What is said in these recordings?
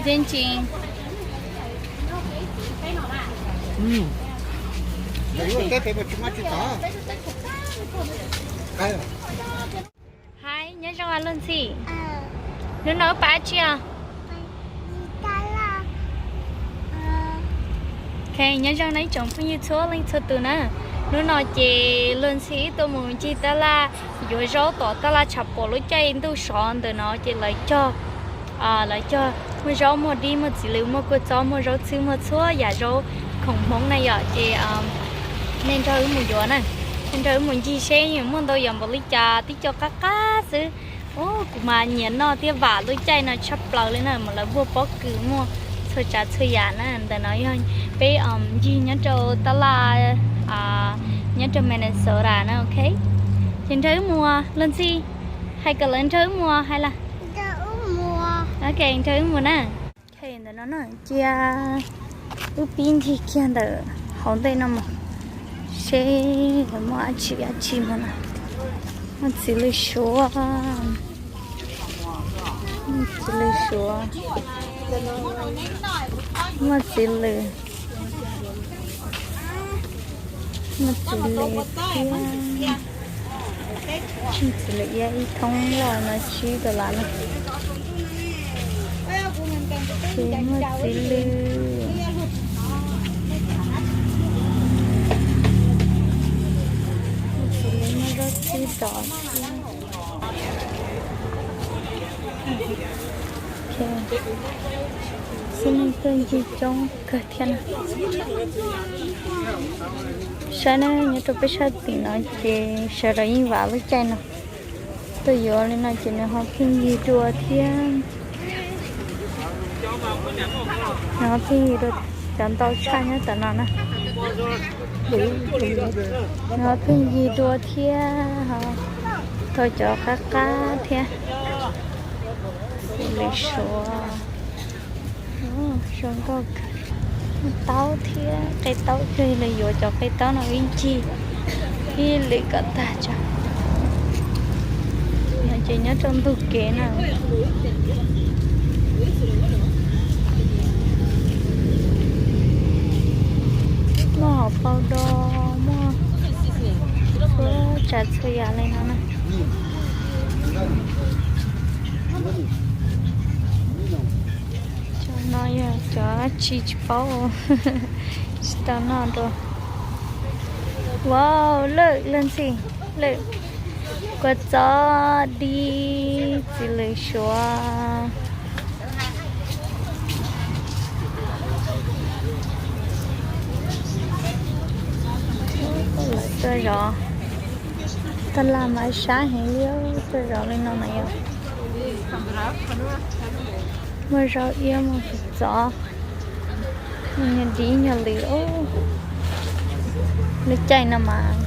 Ntseeg tsis? Hais nyob zoo luag ntxhi. Hnub no wb pab tsi os? Nyob zoo na ib tsoom phooj ywg txhua leej txhua tus na. Hnub no ces luag ntxhi wb tuaj mus ncig tab laj yuav zaub tom tab laj tshav puam lub caij ntuj sov ntawm no ces lawv cog, lawv cog muaj zaub muaj dib muaj txiv lws muaj kua txob muaj zaub txhwb muaj txhua yam zaub khoom Hmoob na yom. Ces nej nrog wb mus yuav na, nej nrog wb mus ncig seb yuav muaj ntau yam npaum li cas, tib co qab qab xwb. Ub, kuv mas nyiam noj thiab vam lub caij no tshaj plaws li na, mas lawv npuaj pob kws muaj txhua tsav txhua yam na. Ntawm no yog peb ncig nyob rau tab laj, nyob rau Minnesota na, ok. Ces nrog wb mus, luag ntxhi hais kom lawv nrog wb mus hais lawm. Ok, nrog wb mus na. Ntawm no na, cia wb pib ncig kiag ntawm hauv ntej no mus seb muaj dab tsi dab tsi mus na. Muaj txiv lws suav, muaj txiv lws suav, muaj txiv lws, muaj txiv lws thiab. Txiv lws ib thoob loj no tsib dollar na. Ces muaj txiv lws, muaj txiv lws muaj zaub txhwb dos thiab. Xib neej tuaj ncig coob kawg thiab na. Saib na, nyob rau peb sab tim no ces sawv daws yeej vam lub caij no. Tuaj yuav li no ces nws ho pheej yig dua thiab. Nws ho pheej yig dua, cov ntau tshaj nyob tom no na. Nws ho pheej yig dua thiab, ho tau cov qab qab thiab. Lws suav, zoo nkauj kawg. Taub thiab qe taub, yog li yuav cov qe taub no ib ncig ib lwm kom tag tso. No ces nyob rau ntug kev na. Muaj hauv paus dos, muaj txhua tsav txhua yam li no na. Cov no yog cov tsis, tsis paub, tsis tau noj dua. Wow, lwm luag ntxhi, lwm kua txob, dib, txiv lws suav. Lawv tuaj zov, taj laj mas sab heev li, tuaj zov li no mas yog muaj zaub iab muaj kua txob, nyuag dib nyuag lws. Lub caij no mas,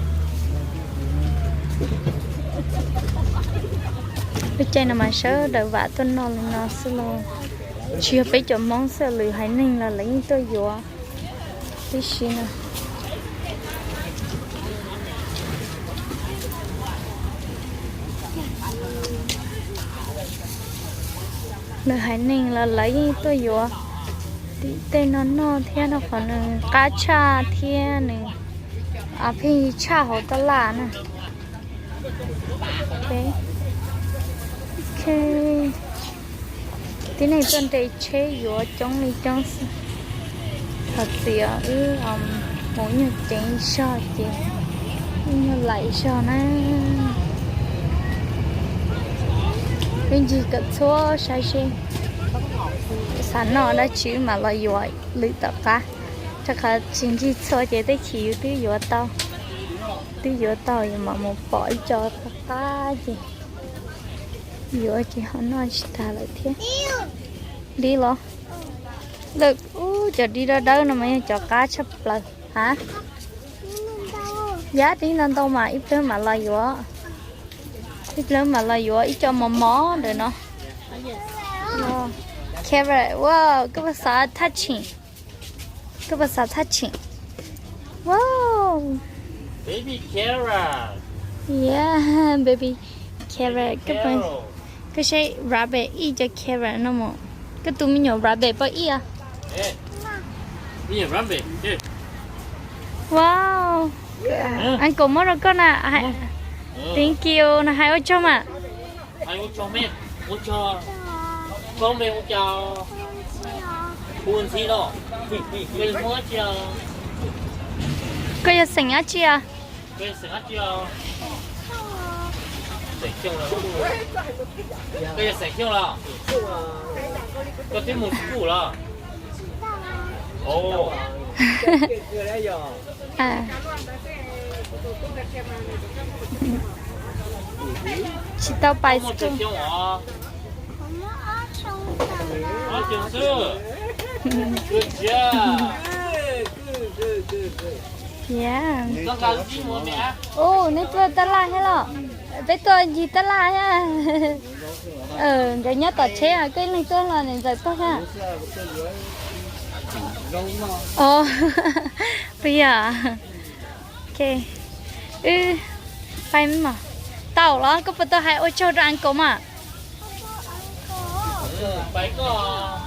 lub caij no mas sawv daws vam tuaj noj li no xwb los, tsis yog peb cov Hmoob xwb, lwm haiv neeg los lawv yeej tuaj yuav tib si na. Lwm haiv neeg los lawv yeej tuaj yuav tim tej no noj thiab no, qhov nws qab tshaj thiab nws pheej yig tshaj hauv taj laj na. Tib neeg tuaj nres tsheb yuav coob li coob xwb. Thov txim os, wb mus nyuag ceev zog ces wb nyuag laim zog na. Wb ncig kom txhua saib seb xav noj dab tsi wb mam los yuav lwm tom qab. Rau qhov tsis ncig txhua ces tej chim yus twb yuav tau, twb yuav tau, yus mam mus pom ib co qab qab ces yuav ces ho noj tsis tag lawm thiab. Dib los? Lawm, ub, cov dib dawb dawb no mas yog cov qab tshaj plaws. Ha, yam dib ntau ntau mas ib pliag mam los yuav. Ib pliag mam los yuav ib co mos mos ntawm no. Carrot, wow, koj puas xav thaj tshim? Koj puas xav thaj tshim? Wow. Baby carrot. Yeah, baby carrot. Koj saib rabbit ib co carrot no mus. Koj tus me nyuam rabbit puas ib? Wow. Uncle muab rau koj na. Thank you, no hais ua tsaug mas. Koj yog xeem dab tsi os? Tsis tau pais school. Ub, nej tuaj tab laj thiab los? Peb tuaj ncig tab laj thiab. Nkawd nyob tom tsheb, koj ib leeg tuaj los niam ntxawm tuaj thiab? Ov, puas yog? Wb pais mas. Tau los, koj puas tau hais ua tsaug rau uncle mas?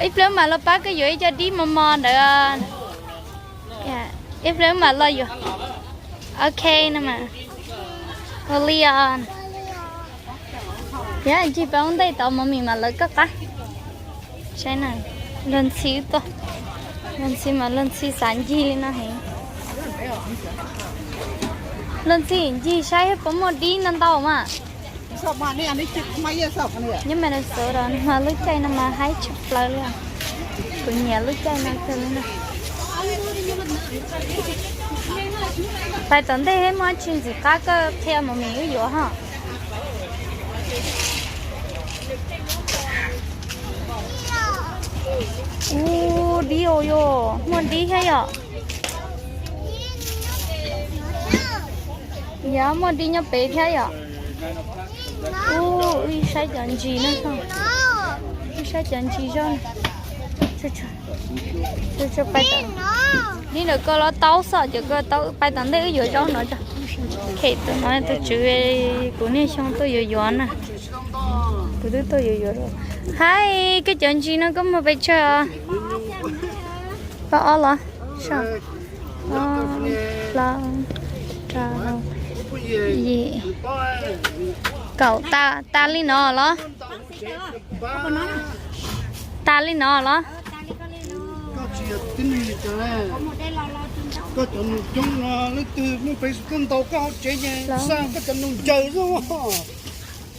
Ib pliag mam los pab koj yuav ib co dib mos mos ntawd. Ib pliag mam los yuav. Ok no mas. Ua li os. Yog ncig peb ua ntej tod mus mis mas lawv koj qab. Saib na, luag ntxhi tuaj. Luag ntxhi mas luag ntxhi xav ncig li no heev. Luag ntxhi ncig saib puas muaj dib no ntau mas. Nyob Minnesota mas lub caij no mas haib tshaj plaws li. Kuv nyiam lub caij no kawg li na. Pais tom ntej muaj tsis ntxim qab koj qhia mus mis wb yuav ho. Ub, dib os, yog muaj dib thiab yom? Yog muaj dib nyob pem thiab yom? Ub, wb saib cov ntsis no, wb saib cov ntsis zaub. Dib ntawm koj los tau xwb, cov koj tau, pais tom ntej wb yuav zaub no tso. Khem tus no tus tswv kuv niaj xyoo tuaj yuav yuav na. Kuv twb tuaj yuav yuav. Hais, koj cov ntsis no koj muag pes tsawg os? Pab ob los? Plaub, rau, yim, kaum, tas li no los? Tas li no los?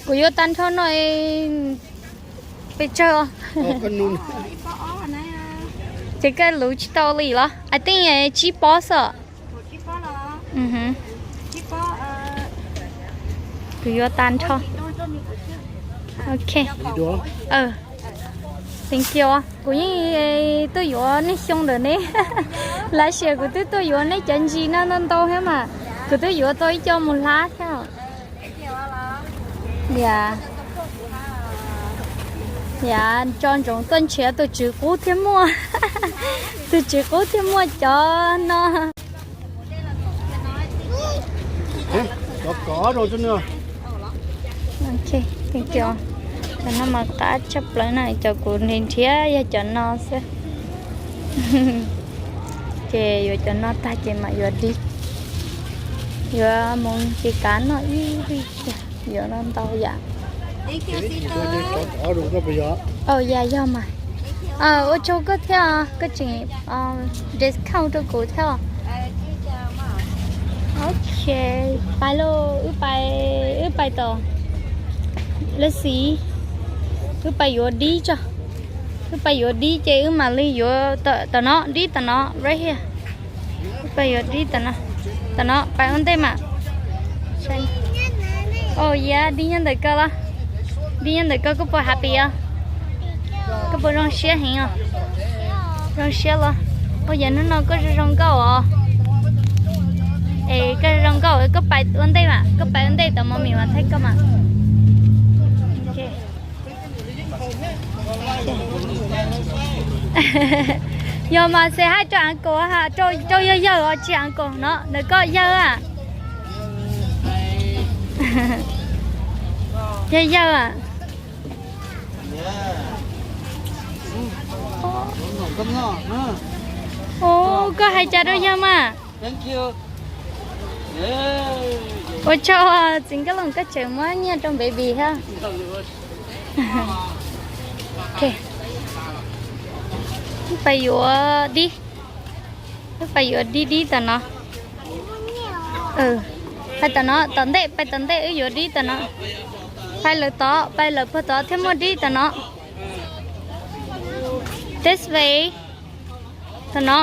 Kuv yuav tag nrho no pes tsawg? Ces koj luv tsis tau li los? I think tsib pob xwb. Kuv yuav tag nrho. Ok. Thank you. Kuv yeej tuaj yuav nej xyoo ntawm ne. Last year kuv twb tuaj yuav neb cov ntsis no ntau ntau thiab mas. Kuv twb yuav tau ib co mus hlab thiab. Yam, yam tso ntsoov tuaj nrhiav tus tswv qub thiaj muaj. Tus tswv qub thiaj muaj cov no. Ok, thank you. Cov no mas qab tshaj plaws na, cov kuv nrhiav nrhiav yog cov no xwb. Ces yuav cov no tag ces mam yuav dib. Yuav mus ces kav noj ib vij, yuav no ntau yam. Aw, yog yog mas. Ua tsaug koj thiab, koj tseem discount rau kuv thiab. Ok, pais lauj, wb pais, wb pais tom, let's see, wb pais yuav dib tso. Wb pais yuav dib ces wb mam li yuav tom no, dib tom no, right here. Wb pais yuav dib tom no, tom no pais ua ntej mas. Oh yeah, dib nyob ntawm koj los? Dib nyob ntawm koj, koj puas happy os? Koj puas zoo siab heev os? Zoo siab los. Ua yog hnub no koj zoo zoo nkauj os. Es koj zoo zoo nkauj, koj pais ua ntej mas, koj pais ua ntej tau mov mis mas thaij koj mas. Yog mas xes haij rau av kaus, rau yawg yawg os, tsis av kaus no ntawm koj yawg a. Yawg yawg a. Ua koj hais cas rau yawg mas. Ua tsaug txiv Nkaj Loos, koj tseem muab nyiaj rau baby thiab. Wb pais yuav dib, wb pais yuav dib dib tom no. Pais tom no, tom ntej, pais tom ntej wb yuav dib tom no. Pais lawm tod, pais lawm puag tod thiab muaj dib tom no. This way. Tom no.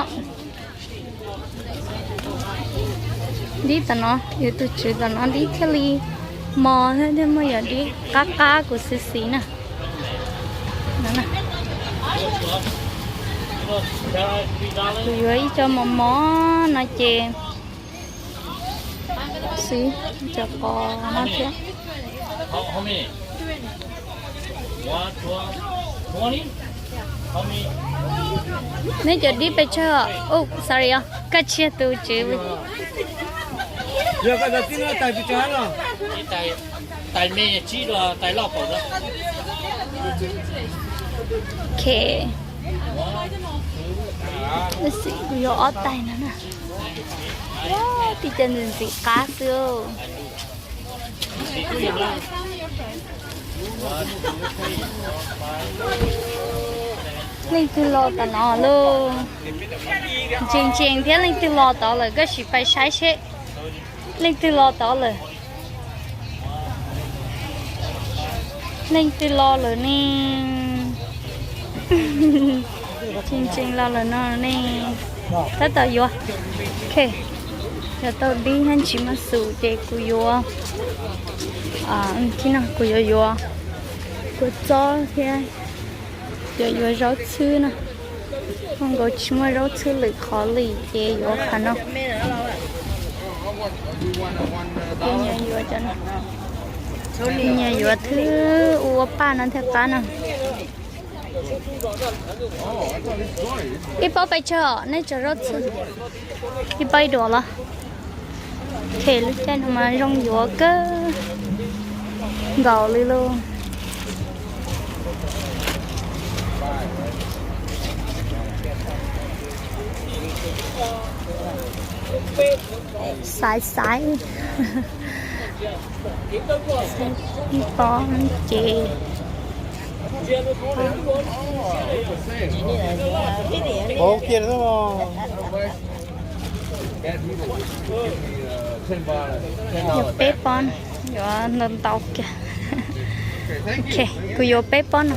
Dib tom no, yus tus tswv tom no dib thiaj li mos thiab, thiaj muaj yog dib qab qab kuv xwb xis na. Kuv yuav ib co mos mos no ces xwb, cov qos no thiab. Neb cov dib pes tsawg? Ub, sorry os, koj tsis yog tus tswv. Yog koj cov dib no tais pes tsawg no? Tais me tsib los tais loj kaum no. Ok. Kuv yuav ob tais no na. Tib co ntxim ntxim qab xwb. Leej twg los tom no lauj? Ntsees ntsees thiab, leej twg los tod lawm koj sim pais saib seb leej twg los tod lawm. Leej twg los lawm ne? Ntsees ntsees los lawm no ne. Tab tom yuav. Ok, yuav tau dib thiab ntsis maj xum ces kuv yuav, kuv yuav yuav kua txob thiab yuav yuav zaub txhwb na. Zoo nkaus tsis muaj zaub txhwb lwm qhov li ces yuav qhov no. Nyias yuav cov no, nyias yuav thwb ua paj no thiaj qab no. Ib pob pes tsawg os, neb tso zaub txhwb? Ib pob ib duas los? Ces lub caij no mas zoo yuav kawg nkaus li lauj. Xaiv xaiv. Ib pob ces yuav peb pob, yuav ntau ntau kiag. Ok, kuv yuav peb pob no.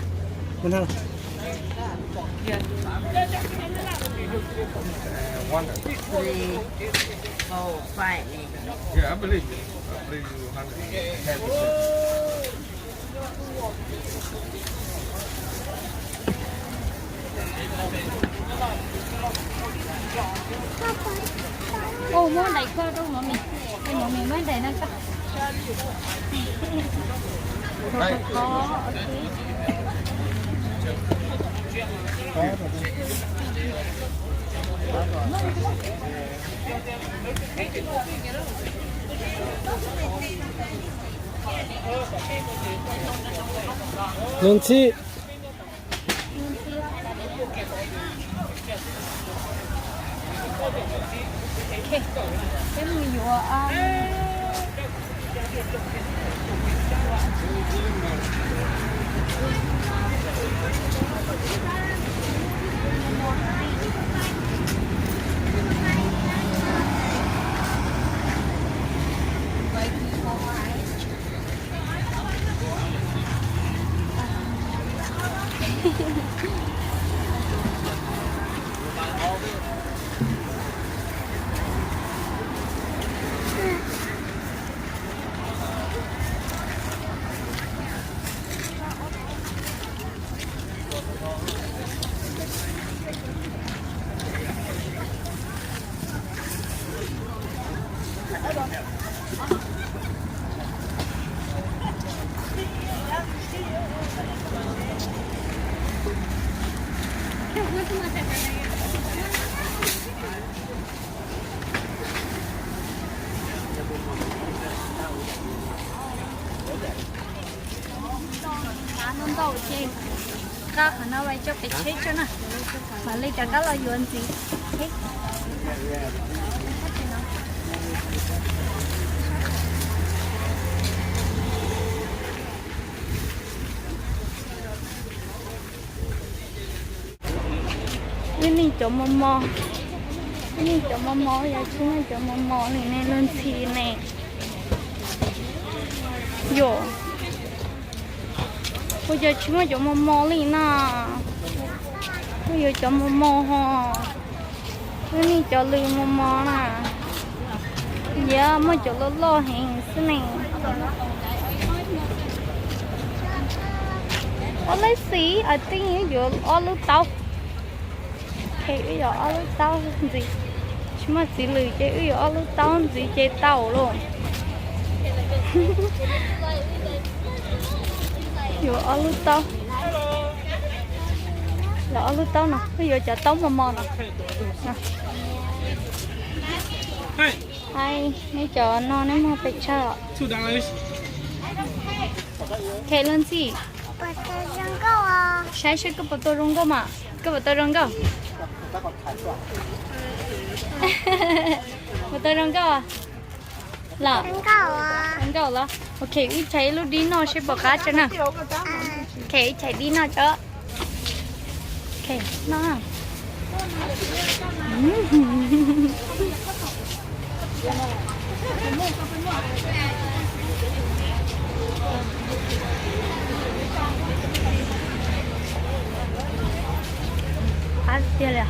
Ua muab daim koj rau mov mis, mov mis muab daim no koj. Nws ntxhi. Peb mus yuav. Qhov no ua coj pes tsheb tso na, mam li rov qab los yuav ntxiv. Wb nej cov mos mos, wb nej cov mos mos, yog tsis muaj cov mos mos li ne, luag ntxhi ne. Yom, ua cas tsis muaj cov mos mos li na? Kuj yuav cov mos mos ho, wb nej cov lws mos mos na. Yog muaj cov loj loj heev xwb ne. Ua lej xis, a tij yuav ob lub taub. Wb yuav ob lub taub ntxiv. Tsis muaj txiv lws ces wb yuav ob lub taub ntxiv ces tau lauj. Yuav ob lub taub. Los ob lub taub no, wb yuav cov taub mos mos no. Ai, nej cov no nej muag pes tsawg? Khe luag ntxhi. Saib seb koj puas tau zoo nkauj mas, koj puas tau zoo nkauj? Puas tau zoo nkauj los? Zoo nkauj los? Ok, wb chais ib lub dib noj seb puas qab tso na. Ok, wb chais dib noj tso. Ok, noj. Qab tiag li.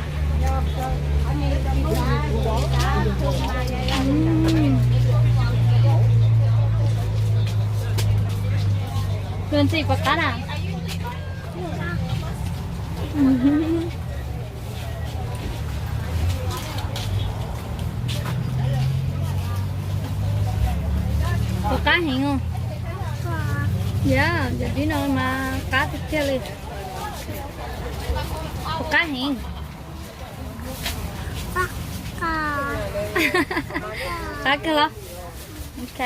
Luag ntxhi puas qab na? Puas qab heev? Yog, cov dib no mas qab tiag tiag li. Puas qab heev? Qab kawg los? Ok.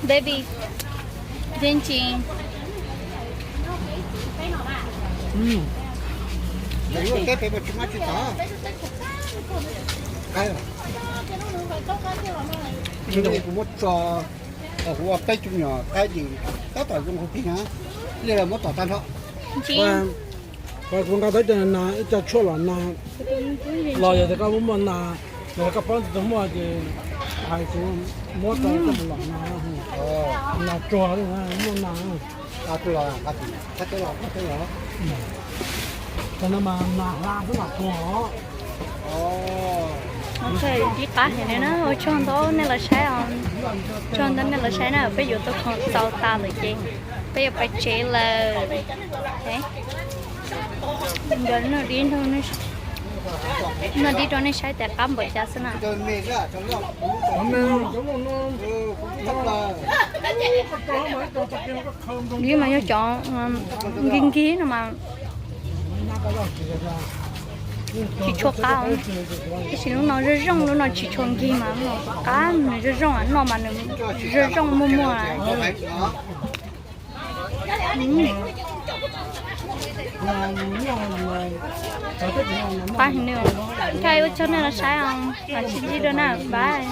Baby, Jenjin. Kuv muab tso, kuv ua peb cov nyuam qaib ces tab tom zoo tus pig na, li lawv muab tom tag nrho. Kuv nqa tau ib co nas, ib co tshuaj los nas, los yog tias koj muaj muaj nas, los koj paub tias muaj ces hais kuv muab rau koj mus los nas, nas tsuag li muaj nas. Tag no mas nas hla xwb nas tsuag os. Dib qab heev li na, ua tsaug ntau nej los saib os. Tsaug ntau nej los saib na, peb yuav tau khoom txaus tas lawm ces peb yuav pais tsev lawm. Nkawd noj dib, noj dib rau nej saib tias qab npaum cas xwb na. Dib mas yog cov nkig nkig no mas tsis tshua qab, tab sis lub no zoo zoo, lub no tsis tshua nkig mas lub no qab, nws zoo zoo, noj mas nws zoo zoo muag muag. Pab heev li. Ua tsaug nej los saib os, mam sib ntsib dua na, bye.